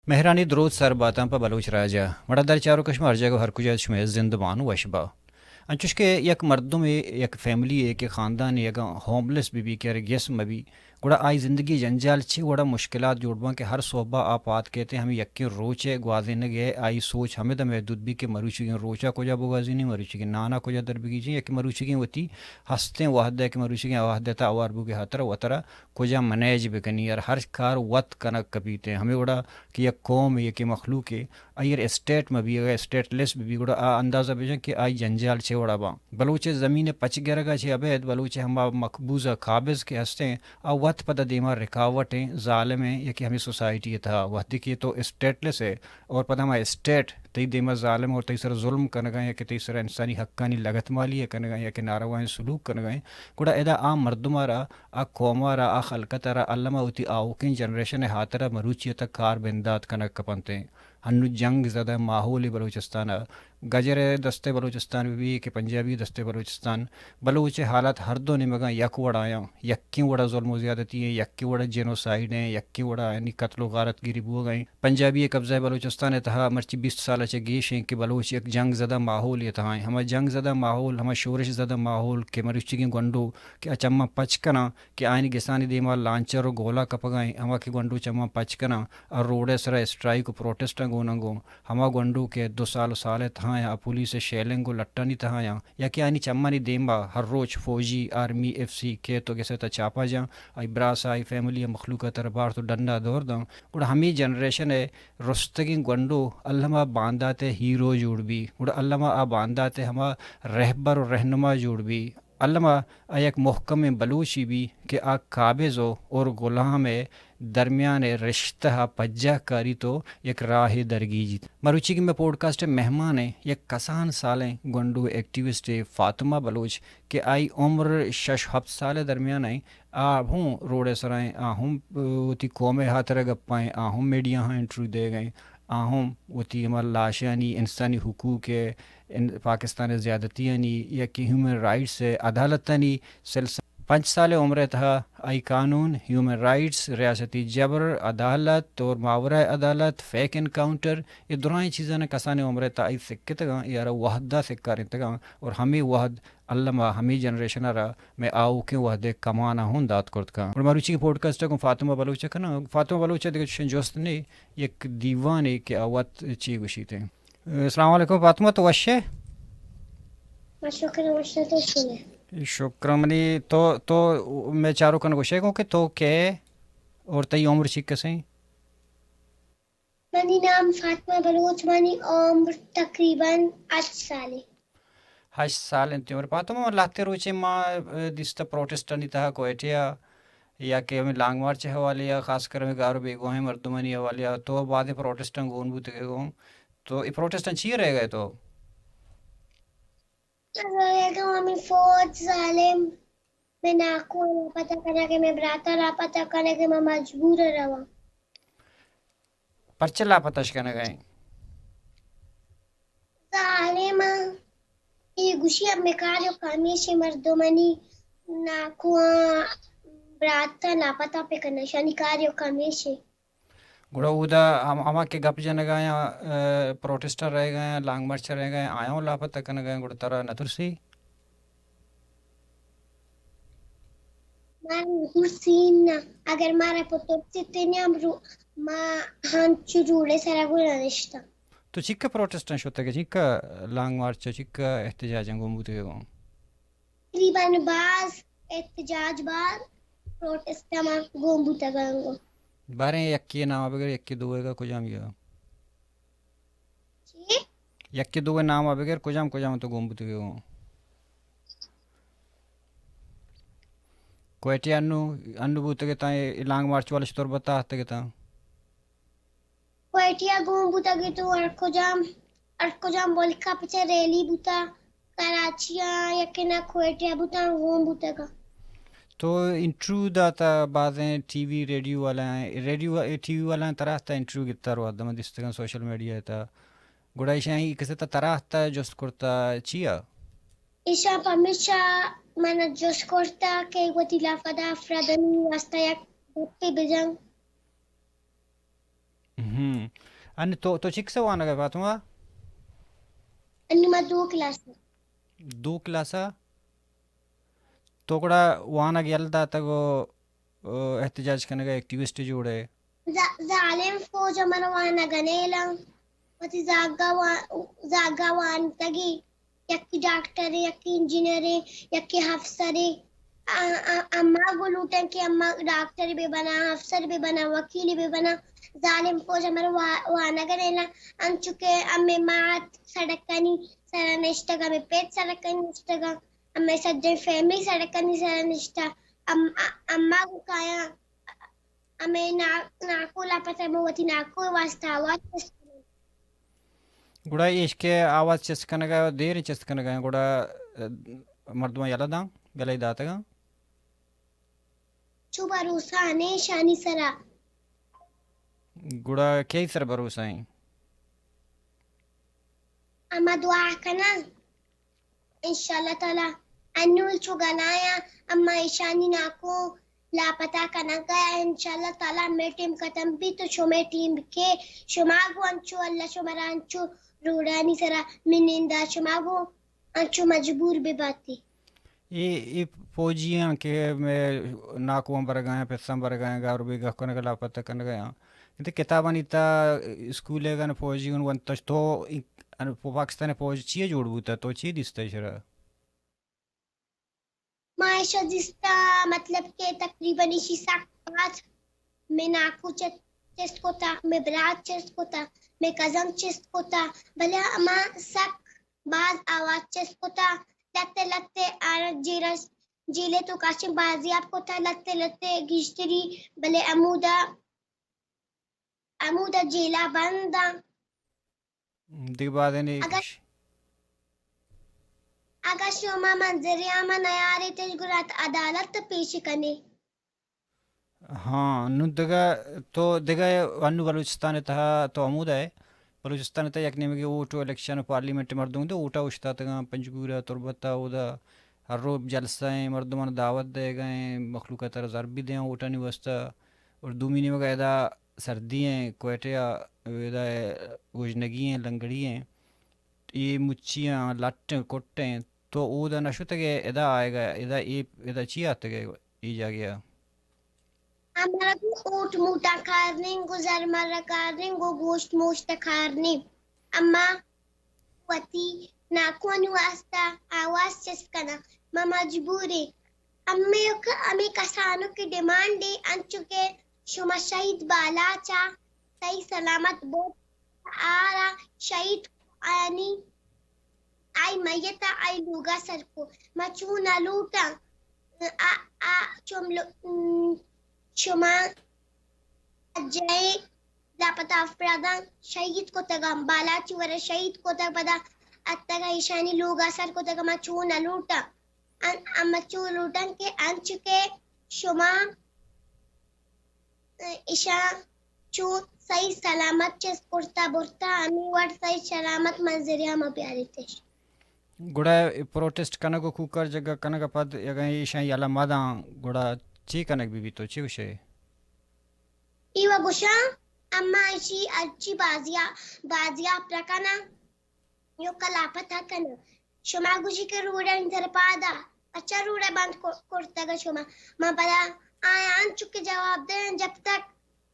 مہرانی دروت سر باتاں پہ بلوچ راج ءَ۔ مڑادار چاروک شما ہر جاگہ ءُ ہر کجا ات، شمئے زندمان وش با۔ انچوش کہ یک مردمے، یک فیملی یے کہ خاندانے اگاں ہوملیس بہ بی، کہ گیس مہ بی، گڑا آئی زندگی جنجال چے وڑا مشکلات جوڑ باں کہ ہر صحب ءَ آ پاد کیت ءُ ہمے یکیں روچ ءِ گوازینگ ءَ آئی سوچ ہمدا محدود بی کہ مروچیگیں روچ ءَ کجا بگوازینی، مروچیگیں نان ءَ کجا در بگیجیں، یا کہ مروچیگیں وتی ہستیں وہد ءَ کہ مروچیگیں وہد ءِ تہا ہوار بوگ ءِ ہاترا وترا کجا منیج بکنی، یار ہر کار وت کنگ کپیت۔ ہمے وڑا کہ یک قوم، یکے مخلوقے، آئی ءَ را اسٹیٹ مہ بی، اگاں اسٹیٹ لیس بہ بی، گڑا آ اندازہ بجن کہ آئی جنجال چے وڑا باں۔ بلوچ ءِ زمین ءِ پچ گرگ ءَ چہ ابید بلوچ ءِ ہما مقبوضہ قابض کہ ہستیں، آ وت پدا دیما رکاوٹ ایں، ظالم ایں، یکے ہمے سوسائٹی ءِ تہا۔ وہدے کہ تو اسٹیٹ لیس ئے اور پدا ہما اسٹیٹ تئی دیما ظالم اور تئی سرا ظلم کنگا یا کہ تئی سرا انسانی حقانی لگتمالی ءَ کنگا یا کہ ناروائیں سلوک کنگا ایں، گڑا ادا آ مردم ءَ را، آ قوم ءَ را، آ خلقت ءَ را الما وتی آؤکیں جنریشن ءِ ہاترا مروچی ءَ تک کار بندات کنگ کپنت ایں۔ ہنو جنگ زدہ ماحولے بلوچستان ءَ، گجر ءِ دست ءَ بلوچستان بہ بی کہ پنجابی دست ءَ بلوچستان، بلوچ ءِ حالات ہر دو نیمگاں یک وڑ آیاں، یکیں وڑا ظلم و زیادتی ایں، یکیں وڑا جینوسائیڈ ایں، یکیں وڑا یعنی قتل و غارت گیری بوگ ءَ ایں۔ پنجابی ءِ قبضہ ءَ بلوچستان ءِ تہا مرچی بیست سال ءَ چہ گیش ایں کہ بلوچ یک جنگ زدہ ماحولے ءِ تہا ایں۔ ہما جنگ زدہ ماحول، ہما شورش زدہ ماحول کہ مروچیگیں گونڈو کہ آ چماں پچ کناں، کہ آیانی گسانی دیما لانچر و گولہ کپگا ایں، ہما کہ گونڈو چماں پچ کناں، آ روڈ ءِ سرا اسٹرائیک و پروٹسٹاں گون انت گوں، ہما گونڈو کہ دو سال و سال ءِ تہا آیاں، آ پولیس ءِ شیلنگ و لٹانی تہا آیاں، یا کہ آیانی چمانی دیما ہر روچ فوجی، آرمی، ایف سی کیت و گس ءِ تہا چاپا جاں، آئی براس ءَ، آئی فیملی ءِ مخلوق ءَ ترا بارت و ڈنڈا دور داں۔ گڑا ہمے جنریشن ءِ رستگیں گونڈو الما باندات ءِ ہیرو جوڑ بی، گڑا الما آ باندات ءِ ہما رہبر و رہنما جوڑ بی۔ الما آ یک مھکمیں بلوچے بی کہ آ قابض و اور غلام ءِ درمیان ءِ رشتہ ءَ پجاہ کاریت و یک راہے درگیجیت۔ مروچیگیں مئے پوڈکاسٹ ءِ مہمان ایں یک کسان سالیں گونڈو ایکٹیوسٹے فاطمہ بلوچ کہ آئی عمر شش ہپت سال ءِ درمیان ءَ ایں۔ آ ہوں روڈ ءِ سرا ایں، آ ہوں وتی قوم ءِ ہاترا گپا ایں، آ ہوں میڈیا ہاں انٹرویو دیگ ءَ ایں، آ ہم وتی ہما لاشانی انسانی حقوق ءِ، ان-، پاکستان ءِ زیادتیانی یا کہ ہیومن رائٹس ءِ عدالتانی سلسلہ۔ پنچ سال ءِ عمر ءِ تہا آئی قانون، ہیومن رائٹس، ریاستی جبر، عدالت اور ماورائے عدالت، فیک انکاؤنٹر، اے درائیں چیزاں کسانیں عمر ءِ تہا آئی سکتگاں، اے آرا وہدا سکارینتگاں اور ہمے وہد الما ہمے جنریشن ءَ را مئے آؤکیں وہد ءِ کمان ءَ ہوں دات کرت کن۔ گڑا مروچی پوڈکاسٹ ءَ گوں فاطمہ بلوچ ءَ کناں۔ فاطمہ بلوچ ءَ دگہ چشیں جست نے، یک دیوانے کہ آ وت چی گوشیت۔ السلام علیکم فاطمہ، تو وش ئے؟ ما شکر وش، تو چون ئے؟ شکر منی۔ تو، تو مئے چاروکاں گوشے گوں کہ تو کئے اور تئی عمر چی کسیں؟ منی نام فاطمہ بلوچ، منی عمر تقریباً ہشت سال ایں۔ ہشت سال انت عمر۔ فاطمہ، لہتے روچے ما، ء، دیستہ پروٹسٹانی تہا کوئٹہ ءَ یا کہ ہمے لانگ مارچ ءِ حوالے ءَ، خاص کر ہمے گار و بیگواہیں مردمانی حوالے ءَ تو بازیں پروٹسٹاں گون بوتگ ئے گوں۔ تو اے پروٹسٹاں چی رہ گئے تو؟ رہ گئے ہمے فوج ظالم، مئے ناکو ءَ لاپتہ کنگ ءَ، مئے برات ءَ لاپتہ کنگ ءَ، ما مجبور ءَ رواں۔ پرچہ لاپتہ اش کنگ ءَ ایں؟ ظالم ءَ اے گوشی ءَ مئے کار ءُ کمیش ایں، مردمانی ناکواں براتاں لاپتہ بہ کن، اشانی کار ءُ کمیش ایں۔ گڑا اودا ہم-، ہما کہ گپ جنگ ءَ آیاں، ء، پروٹسٹ ءَ رہگ ءَ آیاں، لانگ مارچ ءَ رہگ ءَ آیاں، آیاں لاپتہ کنگ ءَ آیاں، گڑا ترا نہ ترسی؟ مارا ترسی نہ، اگر مارا پہ ترسی تنیا رو-، ما ہنچو روڈ ءِ سرا گون نشتاں۔ تو چکہ پروٹسٹاں شتگ ئے، چکہ لانگ مارچ ءَ، چکہ احتجاجاں گون بوتگ ئے گوں؟ تقریباً باز احتجاج، باز پروٹسٹ ءَ ما گون بوتگ آں گوں۔ باریں یکے نام ءَ بگر، یکے دوئے گا کجام یا؟ چی؟ یکے دوئے نام ءَ بگر کجام کجام تو گون بوتگ ئے گوں؟ کوئٹہ انو، انو بوتگ اتاں، اے لانگ مارچ والا چہ تربت ءَ آتگ اتاں؟ کوئٹہ ءَ گون بوتگ اتاں، ہر کجام، ہر کجام ملک ءَ پچ ءَ ریلی بوتگ، کراچی ءَ یکے نہ کوئٹہ ءَ بوتگ، گون بوتگ۔ تو انٹرویو داتہ بازیں ٹی وی ریڈیو والا، ریڈیو، ٹی وی والا ترا تہ انٹرویو گپتہ، رو دم دیستگاں سوشل میڈیا ءِ تہ، گڑا ایشاں اے کسے تہ ترا تہ جست کرتہ چیا؟ ایشاں پمیشا من جست کرتہ کہ وتی لافدہ افرادانی واسطہ یک گپے بجن۔ ہم۔ انی تو، تو چکس وانگ ءَ فاطمہ؟ انی ما دو کلاس۔ دو کلاس ءَ؟ تو گڑا وانگ یل داتگ و، و احتجاج کنگ ءَ ایکٹیوسٹ جوڑ ئے؟ ظا-، ظالم فوج ءَ من وانگ ءَ نیلاں۔ وتی زاگا وا-، زاگا وانتگی۔ یکے ڈاکٹرے، یکے انجینئرے، یکے افسرے۔ آ-، آ-، اما گوں لوٹاں کہ اما ڈاکٹرے بہ بناں، افسر بہ بناں، وکیلے بہ بناں۔ ظالم فوج ءَ مارا وا-، وانگ ءَ نیلاں۔ انچو کہ ہمے مات سڑکانی سرا نشتگ، ہمے پت سڑکانی نشتگ، ہمے سجیں فیملی سڑکانی سرا نشتہ۔ ام-، ا-، اما گوں کایاں ہمے نا-، ناکو لاپتہ، من وتی ناکو ءِ واسطہ آواز چست کناں۔ گڑا ایش کہ آواز چست کنگ ءَ، دیر چست کنگ ءَ، گڑا، ءَ، مردماں یلہ داں، یلہ داتگاں؟ چو بھروسہ نے ایشانی سرا۔ گڑا کئی سر بھروسہ ایں؟ اما دعا کناں۔ انشاءاللہ تعالی انو چو گنایا، اما ایشانی ناکو لاپتہ کنگ ءَ، انشاءاللہ تعالی ہمے ٹیم ختم بیت تو شمے ٹیم کہ شما گوں انچو اللہ شمارا انچو روڈانی سرا منندہ، شما گوں انچو مجبور بہ باتی۔ اے، اے فوجیاں کہ مئے ناکواں برگایاں، پساں برگایاں، گار بیگاہ کنگ ءَ، لاپتہ کنگ ءَ آں۔ انت کتابانی تا اسکول ءَ گن فوجی گن ونتش تو ان-، ان-، پاکستان فوج چیے جوڑ بوتا؟ تو چی دیستا شرا؟ ما ایشا دیستا، مطلب کہ تقریباً ایشی سک باز مئے ناکو چ-، چست کتا، مئے برات چست کتا، مئے کزن چست کتا، بلے اما سک باز آواز چست کتا، لتے لتے آرا جیرا جیلے تو کاشیں بازیاب کتا، لتے لتے گیشتری، بلے امودا، امودا جیلا بند آں۔ دگہ بازینے اگاں، اگاں شما منظریاما نیاریت گڑا عدالت پیش کنے۔ ہاں، نوں دگہ، تو دگہ انو بلوچستان ءِ تہا تو ہمودا ئے، بلوچستان ءِ تہا یک نیمگے ووٹ و الیکشن و پارلیمنٹ ءِ مردم دے ووٹا اوشتاتگاں، پنجگور ءَ، تربت ءَ، اودا ہر روچ جلسہ ایں، مردماں دعوت دئیگا ایں، مخلوق ءَ ترا زر بھی دیاں ووٹانی واسطہ۔ اور دومی نیمگا ادا سردی ایں، کوئٹہ ءَ ادا گژنگی ایں، لنگڑی ایں، اے مچی آں، لٹ ایں، کٹ ایں، تو اودا نہ شتگ ئے، ادا آئیگا، ادا اے، ادا چی آتگ ئے؟ اے جاگہ ءَ۔ امرا گوں اوٹ موٹا کار نیں، گوں زر مرا کار نیں، گوں گوشت موشت کار نیں۔ اما وتی ناکوانی واسطہ آواز چست کناں۔ ما مجبوریں۔ ہمے ک-، ہمے کسانک ڈیمانڈ ایں، انچو کہ شما شہید بالاچ ءَ صحیح سلامت بوت، آرا شہید آیانی آئی میت ءَ آئی لوگ ءَ سر کو۔ ما چو نہ لوٹاں، آ، آ، چم لو-، ام، شما جئے لاپتہ افراداں شہید کتگاں، بالاچی ورا شہید کتگ، پدا اتگ ایشانی لوگ ءَ سر کتگ، ما چو نہ لوٹاں۔ ان-، اما چو لوٹاں کہ انچو کہ شما ایشاں چو صحیح سلامت چست کرتا برتا، ہمے وڑ صحیح سلامت منظریاما بیاریتش۔ گڑا پروٹسٹ کنگ و کوکار جگہ کنگ ءَ پد اگاں ایشاں یلہ مہ داں، گڑا چی کنگ بہ بیت؟ تو چی گوشئے؟ ایوہ گوشاں، اما ایشی ہرچی بازیا-، بازیاب رکناں، ایوکا لاپتہ کناں۔ شما گوشی کہ روڈانی سر پادا، اچھا روڈ بند کو-، کرتگ شما۔ من پدا آیاں انچو کہ جواب دیاں، جب تک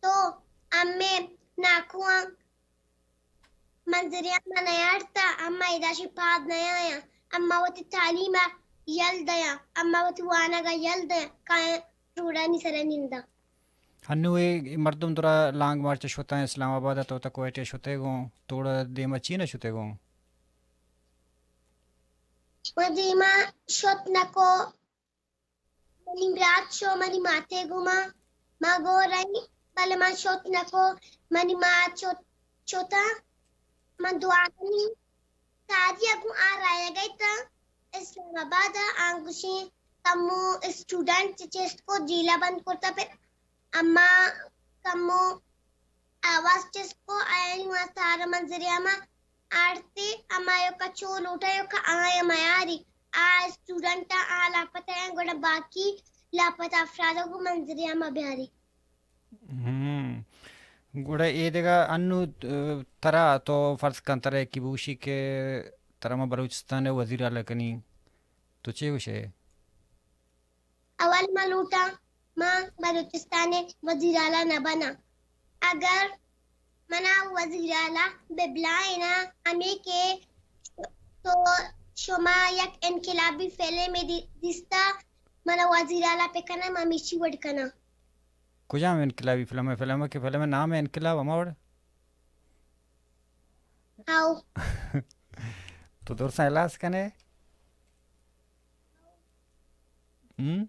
تو ہمے ناکواں منظریاما نیارتا، اما ادا شی پاد نیایاں، اما وتی تعلیم ءَ یل دیاں، اما وتی وانگ ءَ یل دیاں، کایاں روڈانی سرا ننداں۔ ہنو اے مردم درا لانگ مارچ ءَ شتاں اسلام آباد ءَ، تو تا کوئٹہ ءَ شتے گوں، توڑا دیما چی نہ شتے گوں؟ ما دیما شت نکو، منی برات شو منی ماتے گوما، ما گوریں، بلے من شت نکو، منی مات شت، شتا، من دعا کنی، ساری اگوں آ رایگا اتاں اسلام آباد ءَ، آ گوشیں کمو اسٹوڈنٹ چست کو، جیلا بند کرتا، پھر اما کمو آواز چست کو، آیانی واسطہ آرا منظریاما آڑتے، اما ایوکا چو لوٹا ایوکا آیا میاری، آ اسٹوڈنٹ آ لاپتہ ہیں، گڑا باقی لاپتہ افراد کو منظریاما بیاری۔ ہم۔ گڑا اے دگہ انو، اه، ترا تو فرض کن ترا یکے بگوشی کہ ترا ما بلوچستان ءِ وزیر اعلیٰ کنیں، تو چے گوشے؟ اول ما لوٹاں ما بلوچستان ءِ وزیر اعلیٰ نہ بناں۔ اگر منا وزیر اعلیٰ بہ بلائینا، ہمے کہ تو شما یک انقلابی فلمے دی-، دیستا، منا وزیر اعلیٰ پہ کناں، ما ہمیشی وڑ کناں۔ کجام انقلابی فلم ءِ؟ فلم ءِ کہ فلم ءِ نام ءِ انقلاب ہما وڑ؟ ہاؤ۔ تو درساں ہلاس کنے؟ ہم؟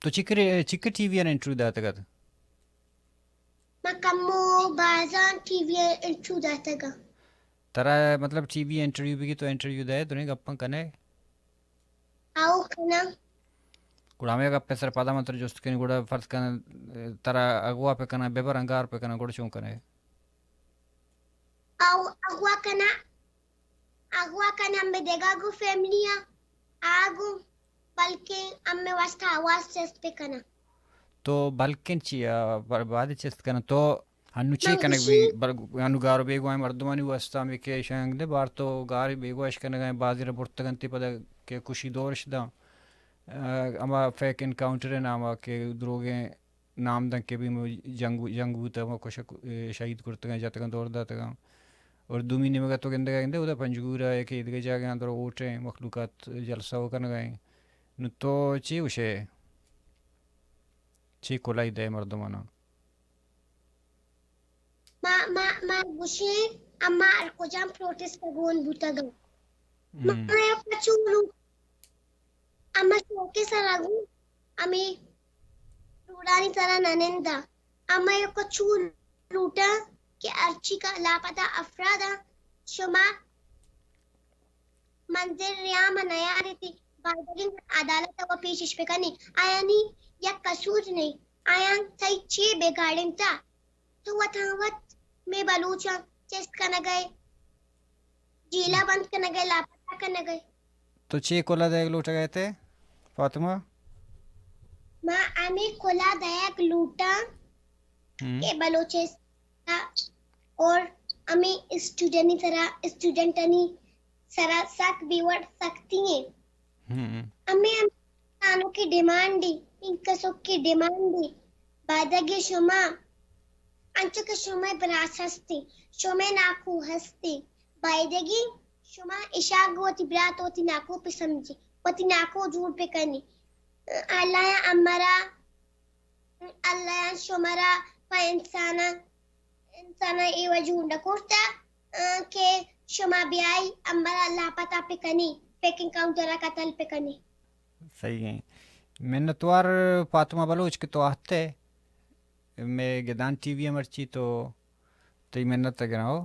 تو چکر، چکر ٹی وی ءَ انٹرویو داتگ ات؟ ما کمو بازاں ٹی وی ءَ انٹرویو داتگ ات۔ ترا مطلب ٹی وی ءَ انٹرویو بگی تو انٹرویو دئے، دنیا گپاں کنے؟ آؤ کناں۔ گڑا ہمے گپ ءِ سر پدا من ترا جست کنی، گڑا فرض کن ترا اغوا پہ کناں، ببراں گار پہ کناں، گڑا چون کنے؟ آؤ اغوا کناں، اغوا کناں ہمے دگہ گوں فیملی ءَ، آ گوں بلکیں ہمے واسطہ آواز چست بہ کناں۔ تو بلکیں چی ءَ بر-، بعد چست کناں؟ تو ہنو چے من کنگ گوشی بی-، بر-، ہنو گار و بیگواہیں مردمانی واسطہ ہمے کہ ایشاں دے بار تو گار بیگواہ اش کنگ ءَ، بازی را برتگ انت پدا کہ کشی دورش داں۔ اه، ہما فیک انکاؤنٹر ءِ نام ءَ کہ دروگیں نام دنت کہ بی جنگ، جنگ بوتگ، ہما کشک، اه، شہید کرتگاں، جتگاں، دور داتگاں۔ اور دومی نیمگ ءَ تو گندگ ءَ گندے، اودا پنجگور ءَ کہ ایدگہ جاگہاں درو ووٹ ءِ مخلوقات جلسہ و کنگ ءَ ایں۔ نو تو چے گوشے؟ چے کلاہی دئے مردماناں؟ ما، ما، ما گوشیں، اما ہر کجام پروٹسٹ ءَ گون بوتگ۔ ہم۔ ما یک چو لوٹ، اما شوق ءِ سرا گوں، ہمے روڈانی سرا نہ نندا۔ اما یک چو لوٹاں کہ ہرچی کا لاپتہ افراداں، شما منزل نیام ءَ نیاریت، بایدگیں عدالت ءَ پیشش بکنی۔ آیانی یک قصور نہیں، آیاں تئی چے بگاڑینتا؟ تو وتاں وت مے بلوچاں چست کنگ ءَ، جیلا بند کنگ ءَ، لاپتہ کنگ ءَ۔ تو چے کلا دئیگ لوٹگ ءَ ئے فاطمہ؟ ما ہمے کلا دئیگ لوٹاں ہم۔ کہ بلوچستان اور ہمے اسٹوڈنٹانی سرا، اسٹوڈنٹانی سرا سک بے وڑ سختی ایں۔ ہم۔ ہمے ہم انسانوں کی ڈیمانڈ ایں، انکسوں کی ڈیمانڈ ایں۔ بایدگی شما انچو کہ شمئے براس ہستی، شمئے ناکو ہستی، بایدگی شما اشاں گوں وتی برات، وتی ناکو بہ سمجھی، وتی ناکو جوڑ بہ کنی۔ اللہ ءَ امرا، اللہ ءَ شمارا پہ انسان، انسان ءَ اے وجہ نہ کرتا کہ شما بیائی امرا لاپتہ بہ کنی، فیک انکاؤنٹر ءَ قتل بہ کنی۔ صحیح ایں۔ منتوار فاطمہ بلوچ کہ تو آہتے۔ مئے گدان ٹی وی ءَ مرچی تو تئی منت ءَ گراں ہو۔